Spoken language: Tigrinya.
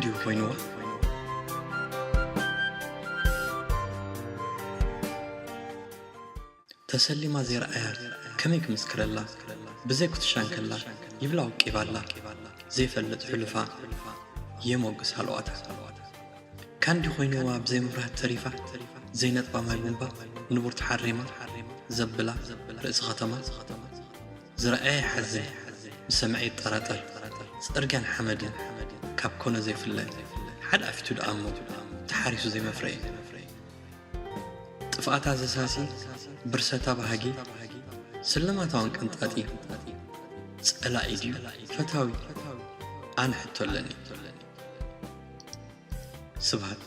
ድዩ ኮይንዋ? ተሰሊማ ዘይረኣያ ከመይ ክምስክረላ? ብዘይ ኩትሻ እንከላ ይብላ ወቂባላ። ዘይፈልጥ ሕሉፋ የሞግስ ሃለዋታ። ካንዲ ኮይንዋ ብዘይ ምብራህ ተሪፋ። ዘይነጥባ ማይ ቡምባ ንቡር ተሓሪማ ዘብላ ርእሲ ከተማ። ዝረኣየ ይሓዝን ዝሰምዐ ይጠራጠር። ጽርግያን ሓመድን ካብ ኮነ ዘይፍለ ሓደ ኣፊቱ ደኣ እሞ ተሓሪሱ ዘይመፍረየ። ጥፍኣታ ዘሳሲ ብርሰታ ባህጊ ስልማታውን ቅንጣጢ። ጸላኢ ድዩ ፈታዊ? ኣነ ሕቶ ኣለኒ። ስብሃት